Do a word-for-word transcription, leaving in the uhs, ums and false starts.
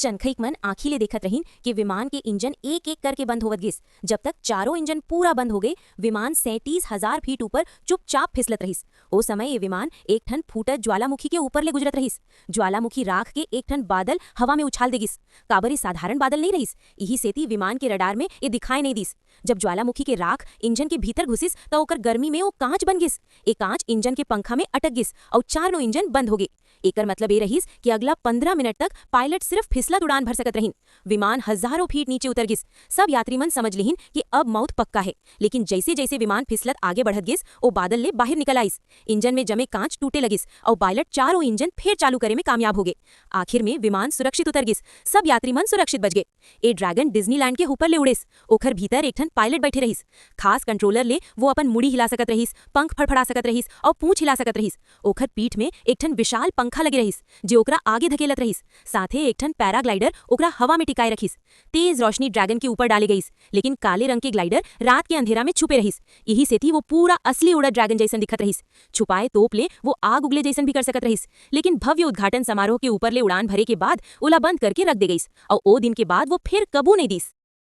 चनखइक मन आंखी ले देखत रहिन कि विमान के इंजन एक-एक करके बंद होवत गिस। जब तक चारों इंजन पूरा बंद हो गे, विमान सैंतीस हजार फीट ऊपर चुपचाप फिसलत रहिस। ओ समय ये विमान एक ठन फूटत ज्वालामुखी के ऊपर ले गुजरत रहिस। ज्वालामुखी राख के एक ठन बादल हवा में उछाल दे गिस। काबर ये साधारण बादल नइ रहिस, इही सेती विमान के रडार में ये दिखाई नइ दिस। जब ज्वालामुखी के राख इंजन के भीतर घुसिस, त ओकर गर्मी में वो कांच बन गिस। ए कांच इंजन के पंखा में अटक गिस अउ चारों इंजन बंद हो गे। एकर मतलब ए रहिस कि अगला पंद्रह मिनट तक पायलट सिर्फ फिसलत उड़ान भर सकत रहिन। विमान हजारों फीट नीचे उतर गिस। सब यात्री मन समझ लिहिन कि अब मौत पक्का हे। लेकिन जइसे-जइसे विमान फिसलत आगे बढ़त गिस, ओ बादल ले बाहिर निकल आइस। इंजन में जमे कांच टूटे लगिस अउ पायलट चारों इंजन फेर चालू करे में कामयाब हो गे। आखिर में विमान सुरक्षित उतर गिस। सब यात्री मन सुरक्षित बच गे। ए ड्रैगन डिज्नीलैंड के ऊपर ले उड़ेस। ओखर भीतर एक ठन पायलट बैठे रहिस। खास कंट्रोलर ले वो अपन मुड़ी हिला सकत रहिस, पंख फड़फड़ा सकत रहिस अउ पूंछ हिला सकत रहिस। ओखर पीठ में एक ठन विशाल पंखा लगे रहिस, जे ओकरा आगे धकेलत रहिस। साथे एक ठन पैराग्लाइडर ओकरा हवा में टिकाए रखिस। तेज रोशनी ड्रैगन के ऊपर डाले गइस, लेकिन काले रंग के ग्लाइडर रात के अंधेरा में छुपे रहिस। इही सेती वो पूरा असली उड़त ड्रैगन जइसन दिखत रहिस। छुपाए तोप ले वो आग उगले जइसन भी कर सकत रहिस, लेकिन भव्य उद्घाटन समारोह के ऊपर ले उड़ान भरे के बाद ओला बंद करके रख दे गइस अउ ओ दिन के बाद वो फिर कबू नइ दिस।